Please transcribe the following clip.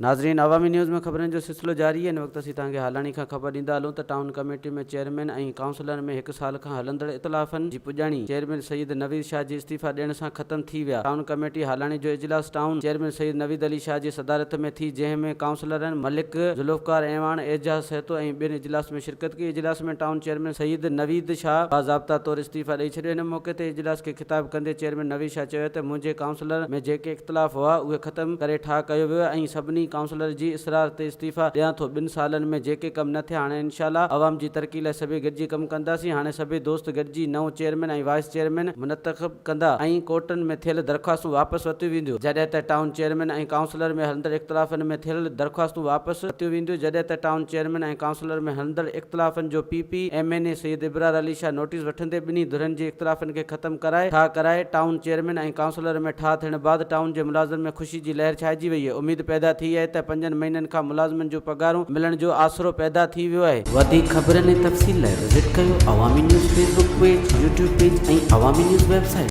ناظرين عوامي نيوز ۾ خبرن جو سلسلو جاري آهي هن وقت اسين توهان کي هالاڻي کان خبر ڏيندا هلون ته ٽائون ڪميٽي ۾ چيئرمين ۽ ڪائونسلرن ۾ هڪ سال کان هلندڙ اختلافن جي پڄاڻي چيئرمين سيد نويد شاهه جي استعيفا ڏيڻ سان ختم ٿي ويا ٽائون ڪميٽي هالاڻي جو اجلاس ٽائون چيئرمين سيد نويد علي شاهه جي صدارت ۾ ٿي جنهن ۾ ڪائونسلرن ملڪ ذوالفقار اعواڻ، اعجاز سهتو ۽ ٻين اجلاس ۾ شرڪت ڪئي اجلاس ۾ ٽائون چيئرمين سيد نويد شاهه باضابطا طور استعيفا ڏئي ڇڏيو ان موقعي تي اجلاس کي خطاب ڪندي چيئرمين نويد شاهه چيو ته منهنجي ڪائونسلر ۾ جيڪي اختلاف هئا اهي ختم ڪري ٺاهه ڪيو ويو ۽ سڀني ڪائونسلر جي اصرار تي استعيفا ڏيان ٿو ٻن سالن ۾ جيڪي ڪم نه ٿيا هاڻي انشاء الله عوام جي ترقي لاء سڀئي گڏجي ڪم ڪنداسين هاڻي سڀئي دوست گڏجي نئون چيئرمين ۽ وائيس چيئرمين منتخب ڪندا ۽ ڪورٽن ۾ ٿيل درخواستون واپس ورتيون وينديون جڏهن ته ٽائون چيئرمين ۽ ڪائونسلر ۾ هلندڙ اختلافن ۾ ٿيل درخواستون واپس ورتيون وينديون جڏهن ته ٽائون چيئرمين ۽ ڪائونسلر ۾ هلندڙ اختلافن جو P P M N A Syed Ibrar Ali Shah notice وٺندي ٻنهي ڌرين جي اختلافن کي ختم ڪرائي ٺاهه ڪرائي ٽائون چيئرمين ۽ ڪائونسلر ۾ ٺاهه ٿيڻ بعد ٽائون جي ملازمن ۾ خوشي جي لهر ڇائجي وئي اميد پيدا ٿي آهي ته پنجن مهينن کان ملازمن جون پگهارون ملڻ جو آسرو پيدا ٿي ويو آهي. وڌيڪ خبرن ۽ تفصيل لاء وزٽ ڪيو Awami news Facebook page, YouTube page ۽ Awami news website.